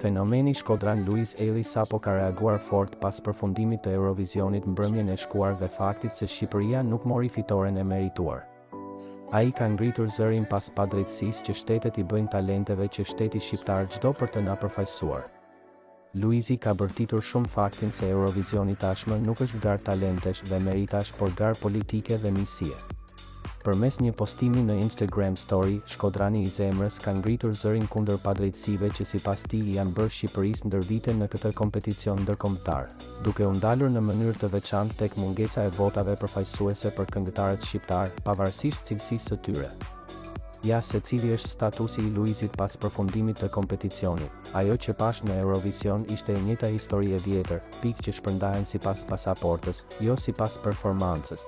Fenomeni shkodran Luiz Ejlli sapo ka reaguar fort pas përfundimit të Eurovizionit mbrëmjen e shkuar dhe faktit se Shqipëria nuk mori fitoren e merituar. Ai ka ngritur zërin pas padrejtësisë që shtetet i bëjnë talenteve që shteti shqiptar çdo për të na përfaqësuar. Luizi ka bërtitur shumë faktin se Eurovizioni tashmë nuk është garë talentesh dhe meritash por garë politike dhe miqësie. Përmes një postimi në Instagram Story, shkodrani i zemrës ka ngritur zërin kundër padrejtësive që sipas tij i janë bërë Shqipërisë ndër vite në këtë kompeticion ndërkombëtar, duke u ndalur në mënyrë të veçantë tek mungesa e votave përfaqësuese për këngëtarët shqiptarë, pavarësisht cilësisë së tyre. Ja se cili është statusi i Luizit pas përfundimit të kompeticionit. Ajo që pashë në Eurovision ishte e njëjta histori e vjetër, pikë që shpërndahen sipas pasaportës, jo sipas performancës.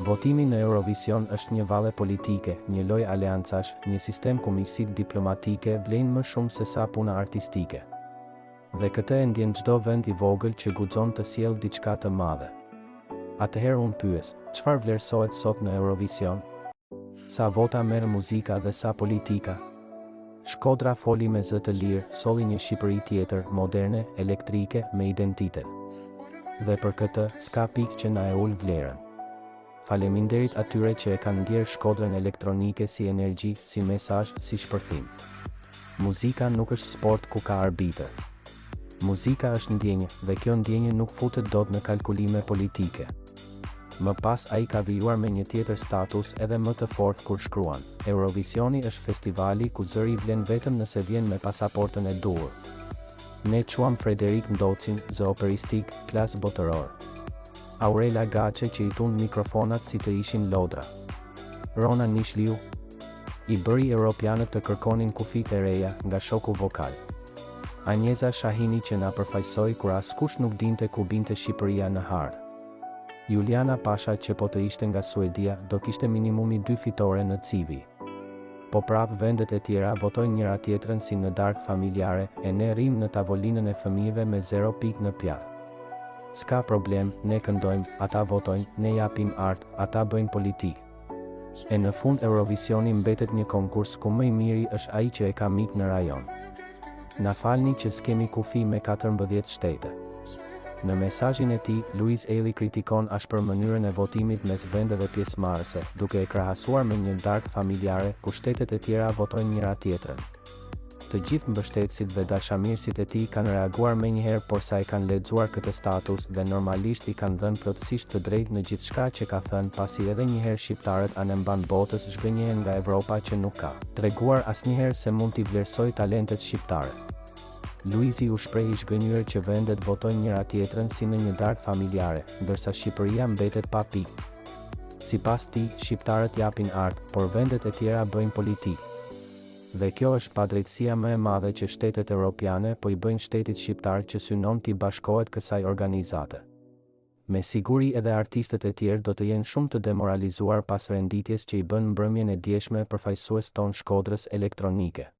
Votimi në Eurovision është një valle politike, një lojë aleancash, një sistem ku miqësitë diplomatike vlejnë më shumë sesa puna artistike. Dhe këtë e ndjen çdo vend i vogël që guxon të sjellë diçka të madhe. Atëherë unë pyes, çfarë vlerësohet sot në Eurovision? Sa vota merr muzika dhe sa politika? Shkodra foli me zë të lirë, solli një Shqipëri tjetër, moderne, elektrike, me identitet. Dhe për këtë, s'ka pikë që na e ul vlerën. Faleminderit atyre që e kanë ndjerë Shkodrën elektronike si energji, si mesazh, si shpërthim. Muzika nuk është sport ku ka arbitër. Muzika është ndjenjë, dhe kjo ndjenjë nuk futet dot në kalkulime politike. Më pas ai ka vijuar me një tjetër status edhe më të fortë kur shkruan, Eurovisioni është festivali ku zëri vlen vetëm nëse vjen me pasaportën e duhur. Ne çuam Frederik Ndocin, zë operistik, klas botëror. Aurela Gaçe që i tund mikrofonat si të ishin lodra. Rona Nishliu? I bëri europianët të kërkonin kufijtë e reja, nga shoku vokal. Anjeza Shahini që na përfaqësoi kur askush nuk dinte ku binte Shqipëria në hartë. Juliana Pasha që po të ishte nga Suedia do kishte minimumi dy fitore në CV. Po prapë vendet e tjera votojnë njëra tjetrën si në darkë familjare e ne rrimë në tavolinën e fëmijëve me zero pikë në pjatë. S'ka problem, ne këndojmë, ata votojnë, ne japim art, ata bëjnë politikë. E në fund Eurovisioni mbetet një konkurs ku më i miri është ai që e ka mik në rajon. Na falni që s'kemi kufi me 14 shtete. Në mesazhin e tij, Luiz Ejlli kritikon ashpër mënyrën e votimit mes vendeve pjesëmarrëse, duke e krahasuar me një darkë familjare ku shtetet e tjera votojnë njëra-tjetrën. Të gjithë mbështetësit dhe dashamirësit e tij kanë reaguar menjëherë porsa e kanë lexuar këtë status dhe normalisht i kanë dhënë plotësisht të drejtë në gjithçka që ka thënë pasi edhe njëherë shqiptarët anembanë botës zhgënjehen nga Evropa që nuk ka treguar asnjëherë se mund t'i vlerësojë talentet shqiptare. Luizi u shpreh i zhgënjyer që vendet votojnë njëra-tjetrën si në një darkë familjare, ndërsa Shqipëria mbetet pa pikë. Sipas tij, shqiptarët japin art, por vendet e tjera bëjnë politikë. Dhe kjo është padrejtësia më e madhe që shtetet europiane po i bëjnë shtetit shqiptar që synon t'i bashkohet kësaj organizate. Me siguri edhe artistët e tjerë do të jenë shumë të demoralizuar pas renditjes që i bënë mbrëmjen e djeshme përfaqësues tonë Shkodrës elektronike.